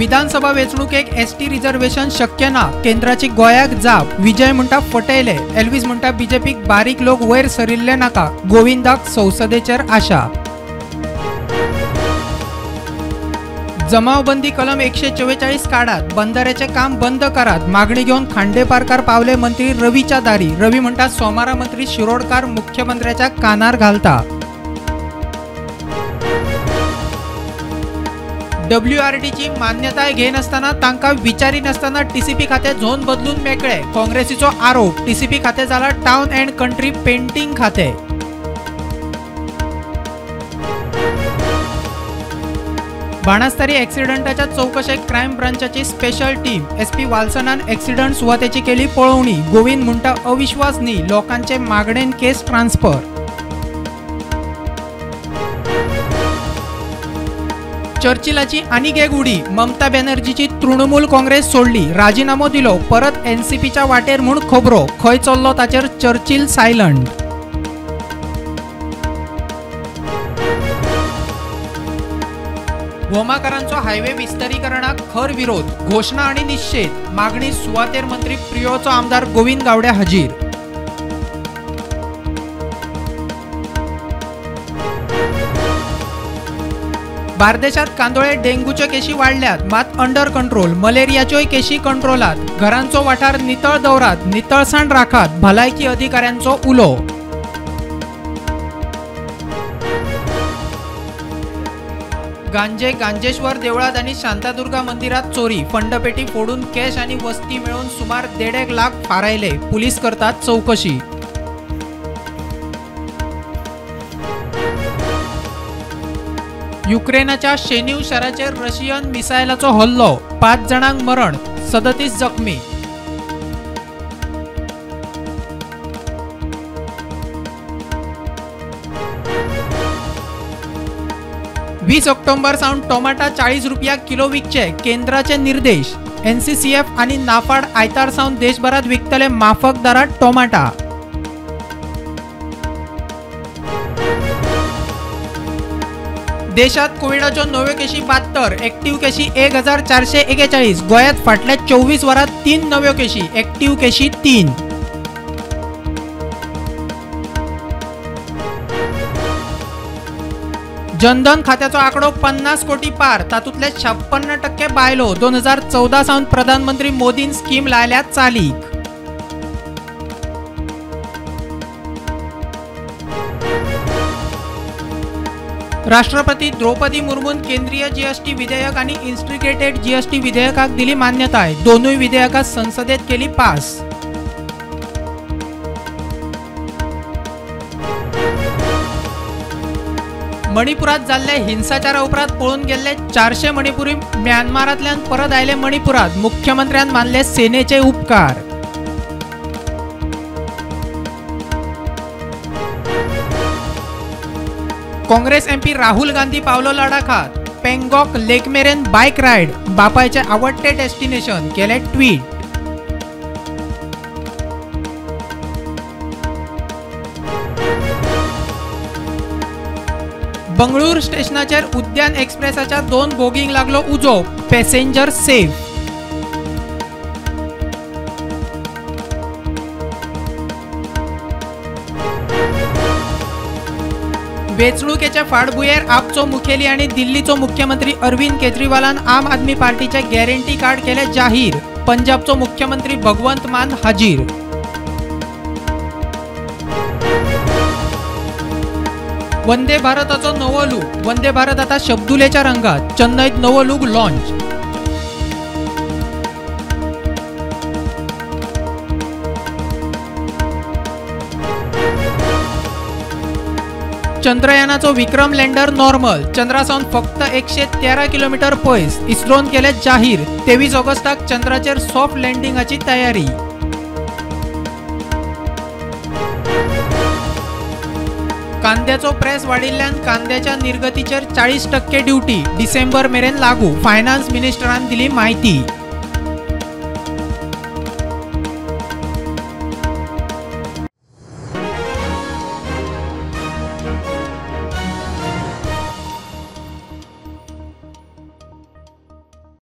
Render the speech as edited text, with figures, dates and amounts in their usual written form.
विधानसभा वेंचणुकेक ST reservation शक्य ना, केंद्राची गोंयाक जाप। विजय म्हणटा फटयले, एल्वीस म्हणटा बीजेपीक बारीक लोक वयर सरिल्ले नाका, गोविंदाक संसदेचेर आशा। जमावबंदी कलम 144 काडात, बंधाऱ्याचे काम बंद करात, मागणी घेवन खांडेपारकार पावले मंत्री रवीच्या दारी। रवी म्हणटा सोमारा मंत्री शिरोडकार मुख्यमंत्र्याच्या कानार घालता। डब्ल्यूआरडीची मान्यताय घेनासतना तांकां विचारी नासतना टीसीपी खातें झोन बदलून मेकळे, काँग्रेसीचो आरोप। टीसीपी खातें जाला टावन अँड कंट्री पेंटिंग खातें। बाणस्तारी ॲक्सिडंटाच्या चौकशेक क्रायम ब्रांचाची स्पेशल टीम, एसपी वाल्सनान ॲक्सिडंट सुवातेची केली पळोवणी। गोविंद म्हणटा अविश्वास न्ही, लोकांचे मागणेन केस ट्रान्सफर। चर्चिलाची आनीक एक उडी, ममता बॅनर्जीची तृणमूल काँग्रेस सोडली, राजीनामो दिलो, परत एनसीपीच्या वाटेर म्हूण खबरो। खंय चल्लो ताचेर चर्चिल सायलंट। भोमाकारांचो हायवे विस्तारीकरणाक खर विरोध, घोशणा आनी निशेध, मागणी सुवातेर मंत्री प्रियोचो आमदार गोविंद गावडे हाजीर। बार्देशात कांदोळे डेंग्यूच्यो केशी वाडल्यात, मात अंडर कंट्रोल, मलेरियाच्योय केशी कंट्रोलात। घरांचो वाठार नितळ दवरात, नितळसाण राखात, भलायकी अधिकाऱ्यांचो उलो। गांजे गांजेश्वर देवळात आनी शांतादुर्गा मंदिरात चोरी, फंडपेटी फोडून कॅश आनी वस्ती मेळोवन सुमार 1.5 लाख फारायले, पुलीस करतात चौकशी। युक्रेनाच्या शेनीव शाराचेर रशियन मिसायलाचो हल्लो, 5 जाणांक मरण, 37 जखमी। वीस ऑक्टोबर सावन टोमाटा 40 रुपया किलो विकचे, केंद्राचे निर्देश। एनसीसीएफ आनी नाफाड आयतार सावन देशभरात विकतले माफक दरात टोमाटा। देशात कोविडाच्यो नव्यो केशी 72, एक्टिव्ह केशी 1441। गोंयांत फाटल्या 24 वरांत 3 नव्यो केशी, एक्टिव्ह केशी 3। जनधन खात्याचो आंकडो 50 कोटी पार, तातूंतले 56% बायलो। 2014 सावन प्रधानमंत्री मोदीन स्कीम लायल्या चालीक। राष्ट्रपती द्रौपदी मुर्मून केंद्रीय जीएसटी विधेयक आणि इंटिग्रेटेड जीएसटी विधेयकाक दिली मान्यताय, दोनूय विधेयकां संसदेत केली पास। मणिपुरात जाल्ले हिंसाचारा उपरांत पळून गेल्ले 400 मणिपुरी म्यानमारांतल्यान परत आयले मणिपुरात, मुख्यमंत्र्यान मानले सेनेचे उपकार। काँग्रेस एमपी राहुल गांधी पावलो लडाखात, पेंगॉक लेक मेरेन बायक रायड, बापायचे आवडटे डेस्टिनेशन, केले ट्वीट। बंगळूर स्टेशनाचेर उद्यान एक्सप्रेसाच्या 2 बोगींक लागलो उजो, पॅसेंजर सेफ। वेंचणुकेच्या फाटभुंयेर आपचो मुखेली आनी दिल्लीचो मुख्यमंत्री अरविंद केजरीवालान आम आदमी पार्टीचे गॅरंटी कार्ड केले जाहीर, पंजाबचो मुख्यमंत्री भगवंत मान हाजीर। वंदे भारताचो नवो लूक, वंदे भारत आता शब्दुलेच्या रंगात, चेन्नईत नवो लूक लॉन्च। चंद्रयानाचो विक्रम लँडर नॉर्मल, चंद्रासावन फक्त 113 किलोमीटर पयस, इस्रोन केले जाहीर। 23 ऑगस्टाक चंद्राचेर सॉफ्ट लँडिंगाची तयारी। कांद्याचो प्रेस वाडिल्ल्यान कांद्याच्या निर्गतीचेर 40% ड्युटी डिसेंबर मेरेन लागू, फायनान्स मिनिस्टरान दिली माहिती।